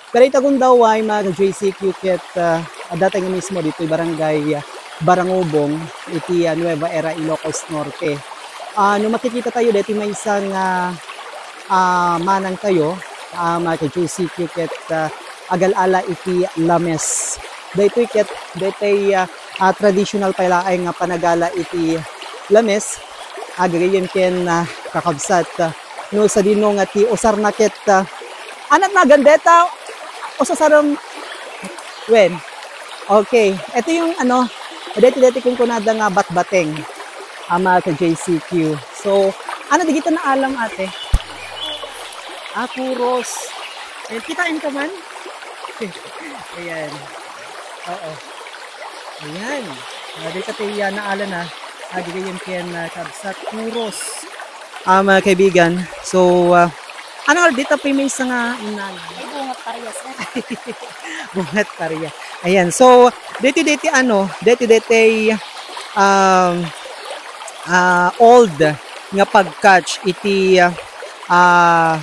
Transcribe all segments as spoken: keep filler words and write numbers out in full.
Karit a gundaway, mga ka-J C Q, ket, ah, adda tayo nga mismo ditoy barangay, ah, Barangubong, iti, ah, Nueva Era, Ilocos Norte. Ah, no makikitatayo, daytoy maysa nga, ah, manang tayo, ah, mga ka-J C Q, ket, ah, agal-ala iti lames. Daytoy ket, daytoy, ah, ah, traditional pay laeng nga panagala iti lames, ah, gagayyem ken, ah, kakabsat, ah, no sadino nga ti usarna ket, ah, anat nagan deta, ususarem wen. Okay, ito yung ano, deti, deti kunkunada nga batbateng, ah, mga ka-J C Q. So, ano, di kita naalam, ate? Ah, kuros. Eh, kitain ka man? Ayan. Oo. Ayan. Ah, deta ti, ah, naalan, ah. Ah, gagayyem ken, ah, kabsat, kuros. Ah, mga kaibigan. So, ah, ano nga, deta pay maysa nga innalan? Ay, bungat parya, sir. Bungat parya. Ayan. So, deti, deti, ano, deti, deti, um, ah, old nga pag-catch iti, ah,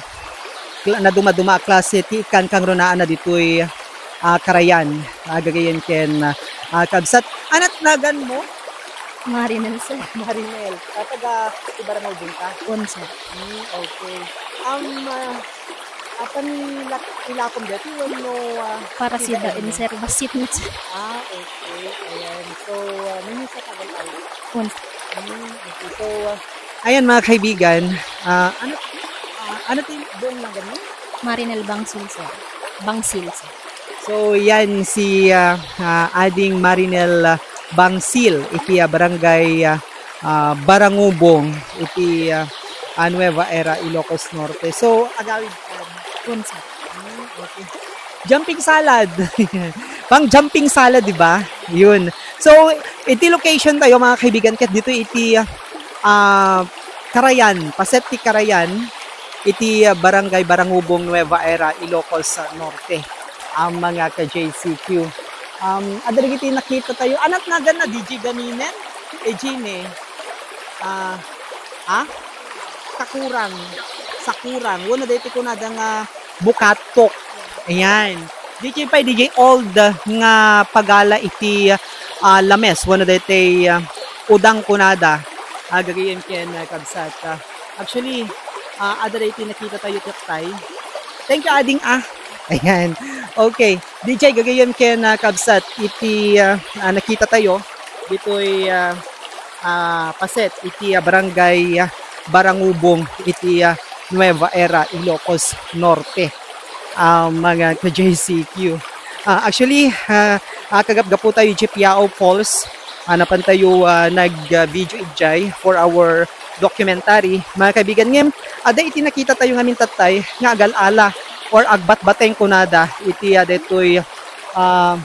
kla-, naduma-duma a klase ti ikan kangrunaan na ditoy, ah, karayan. Ah, gagayyem ken, ah, kabsat. Anat nagan mo? Marinel, sir. Marinel. Ah, taga Ibarangay din ka? Un, sir. Hmm, okay. Um, ah, apan ilak-, ilakom dati wenno, ah, Para sida sida in, sir. Bassit na, sir. Ah, okay. Ayan. So, ah, mani sa tagal awit? Un, sir. Hmm, okay. So, ah, ayan, mga kaibigan, ah, ano, ah, ano ti buong nagan mo? Marinel Bangsil, sir. Bangsil, sir. So, yan si, ah, ah, Ading Marinel, ah, Bangsil, iti, ah, barangay, ah, ah, Barangubong, iti, ah, ah, Nueva Era, Ilocos Norte. So, agawid ka? Un, sir. Hmm, okay. Jumping salad. Pang jumping salad, di ba? Yun. So, iti location tayo, mga kaibigan, ket dito iti, ah, Karayan, paset ti Karayan, iti, ah, Barangay Barangubong, Nueva Era, Ilocos, ah, Norte. Ang mga ka-J C Q. Um, adda dagiti nakita tayo. Anat nagan na, D J Ganinen? Eh, Jeanne. Ah, ha? Sakurang. Sakurang. Wala daytoy kunada nga bukatok. Ayan. D J pay, D J old nga pagala iti, ah, lames. Wala daytoy, ah, udang kunada. Ah, gagayyem ken, ah, kabsat. Ah, actually, ah, adda daytoy nakita tayo, Tatay. Thank you, Ading, ah. Ayan. Okay. D J, gagayyem ken, ah, kabsat, iti, ah, ah, nakita tayo, ditoy, ah, ah, paset, iti, ah, barangay, ah, Barangubong, iti, ah, Nueva Era, Ilocos Norte. Ah, mga ka-J C Q. Ah, actually, ah, ah, kagapgapu tayo iti Piao Falls. Ah, napan tayo, ah, nag, ah, video ijay for our documentary. Mga kaibigan, ngem, adda iti nakita tayo ngamin, Tatay, nga agal-ala or agbatbateng kunada iti, ah, daytoy, ah,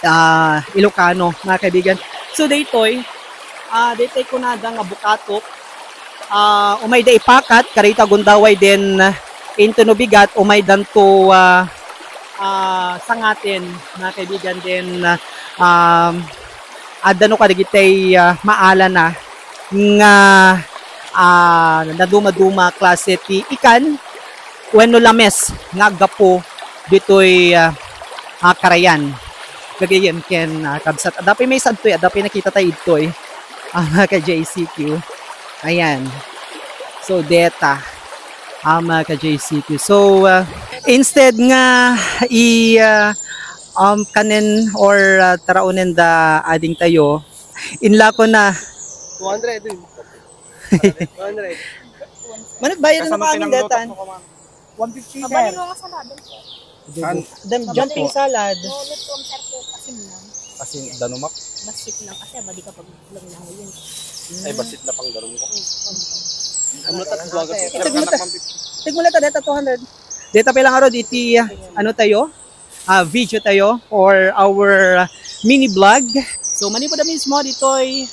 ah, Ilocano, mga kaibigan. So, daytoy, ah, daytoy kunada nga bukatok, ah, umayda ipakat, karita gundaway din, ah, into no bigat, umaydanto, ah, ah, sangaten, mga kaibigan, din, ah, um, adda no kadagitay, ah, maalana nga, ah, naduma-duma klase ti ikan wenno lames nga aggapu ditoy, ah, ah, karayan. Gagayyem ken, ah, kabsat. Adda pay maysa adtoy, adda pay nakita tayo idtoy. Ah, mga ka-J C Q. Ayan. So, deta. Ah, mga ka-J C Q. So, ah, instead nga i, ah, um, kanen or, ah, taraonen da ading tayo, inlako na. Two hundred, eh. Two hundred. Managbayad na Kasama kami pinangluto datan. Ko, ma'am. One fifty, sir. Mabalin mo nga salad, sir. Saan? Dem, jumping salad. No, luto, sir, po, asin lang. Asin, danumak? Basit lang kasi, abadi ka pag lang lang yun. Ay, basit na pang darum ko. Ang latas, buwaga, sir. Tigmula ta. Tigmula ta, deta two hundred. Deta pay lang, Arod, iti, ah, ano tayo? Ah, video tayo or our, ah, mini vlog. So, manipud a mismo ditoy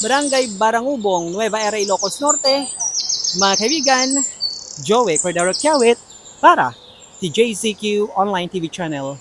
Barangay Barangubong, Nueva Era, Ilocos Norte. Mga kaibigan, Joey Cordero Kiawit para ti J C Q Online T V Channel.